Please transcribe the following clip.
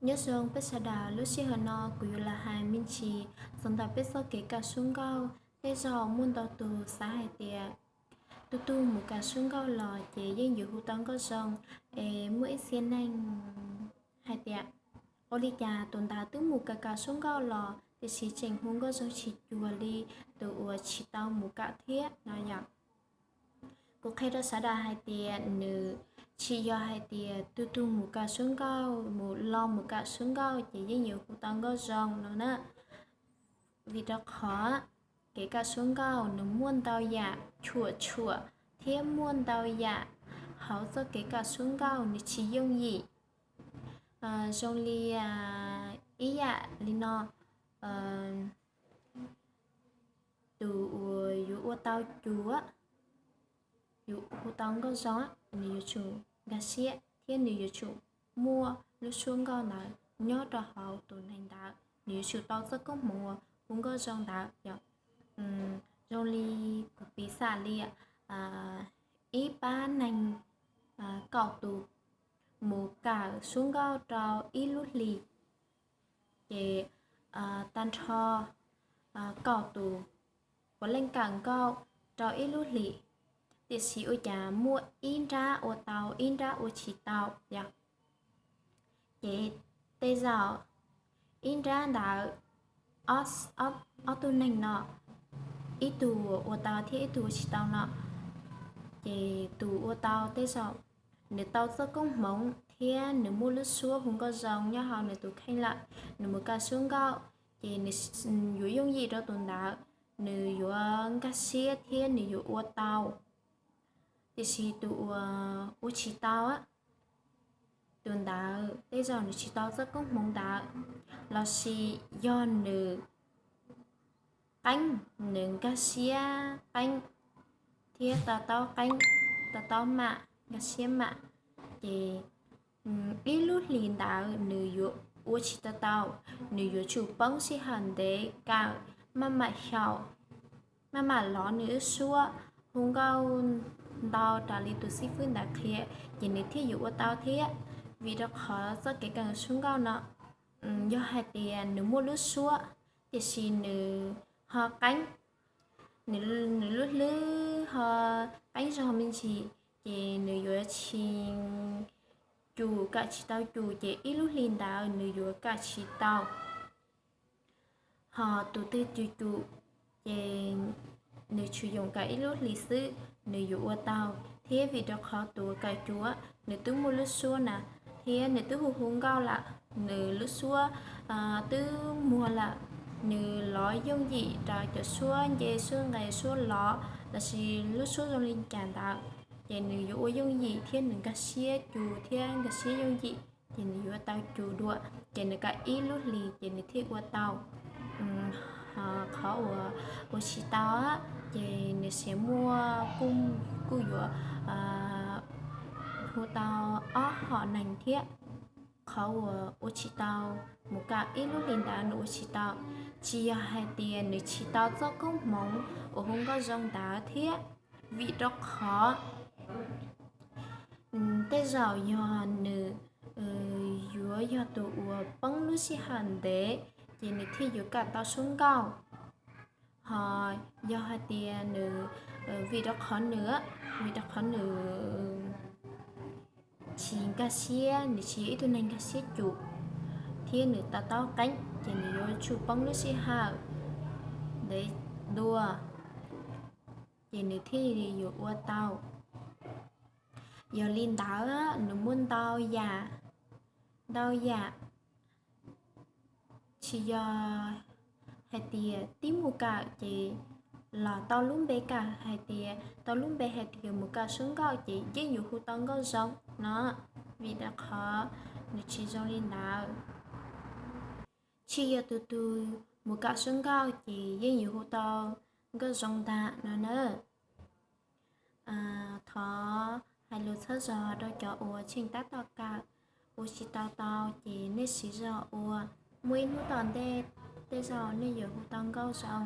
Nyob zoo peb sawv daws, lub sij hawm no kuv yuav los hais me ntsis txog ntawm peb txoj kev kawm sub nkauj. Tej zaum muaj ntau tus xav hais tias tus tug mus kawm sub nkauj los ces yeej yuav hu tau nkauj zoo. Es muaj ib txhia neeg hais tias ua li cas tus ntawd twb mus kawm kawm sub nkauj los tiam sis tseem hu nkauj zoo tsis cuag li tus uas tsis tau mus kawm thiab no yom. Kuv qhia rau sawv daws hais tias nws tsis yog hais tias tus tug mus kawm sub nkauj, mus los mus kawm sub nkauj ces yeej yuav hu tau nkauj zoo no na. Vim rau qhov kev kawm sub nkauj nws muaj ntau yam tshuam tshuam thiab muaj ntau yam hauv txoj kev kawm sub nkauj nws tsis yooj yim. Zoo li ib yam li no, tus uas yuav ua tau cus, yuav hu tau nkauj zoo, nws yuav tsum nkag siab thiab nws yuav tsum muaj lub suab nkauj ntawd nyob rau hauv tus neeg ntawd, nws yuav tsum tau txoj koob hmoov uas hu nkauj zoo ntawd yom. Zoo li kuv piv xam li ib pab neeg kaum tus mus kawm sub nkauj rau ib lub hlis, ces tag nrho kaum tus puav leej kawm nkauj rau ib lub hlis, tiam sis ua cas muaj ib nrab ua tau ib nrab ua tsis tau yom. Ces tej zaum ib nrab ntawd ob tug neeg no, ib tug ua tau thiab ib tug ua tsis tau no, ces tus ua tau tej zaum nws tau txoj koob hmoov thiab nws muaj lub suab hu nkauj zoo nyob hauv nws tus kheej lawm, nws mus kawm sub nkauj, ces nws yuav yooj yim rau tus ntawd, nws yuav nkag siab thiab nws yuav ua tau. Tiam sis tus uas ua tsis tau, tus ntawd tej zaum nws tsis tau txoj koob hmoov ntawd, lossis yog nws qeeb, nws nkag siab qeeb thiab to taub qeeb, to taub mam, nkag siab mam, ces ib lub hlis ntawd nws yuav ua tsis tau tau, nws yuav tsum poob sij hawm ntev kawm, maj mam xyaum, maj mam lov nws lub suab hu nkauj ntau raws li tus xib fwb ntawd qhia, ces nws thiaj yuav ua tau thiab. Vim rau qhov txoj kev kawm sub nkauj no, yog hais tias nws muaj lub suab, tiam sis nws ho qeeb, nws lub hlwb ho qeeb zog me ntsis, ces nws yuav tsis cum, kawm tsis tau cum, ces ib lub hlis ntawd nws yuav kawm tsis tau. Ho tus twg cum cum, ces nws tsuas yoom kawm ib lub hlis xwb, nws yuav ua tau thiab. Vim rau qhov tus kawm cum, nws twb muaj lub suab na, thiab nws twb hu hu nkauj lawm, nws lub suab twb muag lawm, nws lov yooj yim rau cov suab nce suab nqes suab lov lossis lub suab zoo li cas ntawd, ces nws yuav ua yooj yim thiab nws nkag siab cum thiab nkag siab yooj yim, ces nws yuav tau cum dua, ces nws kawm ib lub hlis ces nws thiaj ua tau. Qhov uas ua tsis tau, ces nws xiam muaj kuj yuav hu tau ob hom neeg thiab. Qhov uas ua tsis tau, mus kawm ib lub hlis ntawd nws ua tsis tau, tsis yog hais tias nws tsis tau txoj koob hmoov uas hu nkauj zoo ntawd thiab, vim rau qhov tej zaum yog nws yuav yog tus uas poob lub sij hawm ntev, ces nws thiaj yuav kawm tau sub nkauj. Ho yog hais tias nws, vim rau qhov nws, vim rau qhov nws tsis nkag siab, nws tsis yog ib tug neeg nkag siab cum, thiab nws to taub qeeb, ces nws yuav tsum poob lub sij hawm ntev dua, ces nws thiaj yuav ua tau. Yog li ntawd, nws muaj ntau yam, ntau yam, tsis yog hais tias tib mus kawm ces los tau lub npe kawm hais tias, tau lub npe hais tias mus kawm sub nkauj ces yeej yuav hu tau nkauj zoo no, vim rau qhov nws tsis zoo li ntawd. Tsis yog tus twg mus kawm sub nkauj ces yeej yuav hu tau nkauj zoo ntag no na. Thov hais lus txhawb zog rau cov uas tseem tab tom kawm, ua tsis tau tau ces nej siv zog ua, muaj ib hnub tom ntej tej zaum nej yuav hu tau nkauj zoo.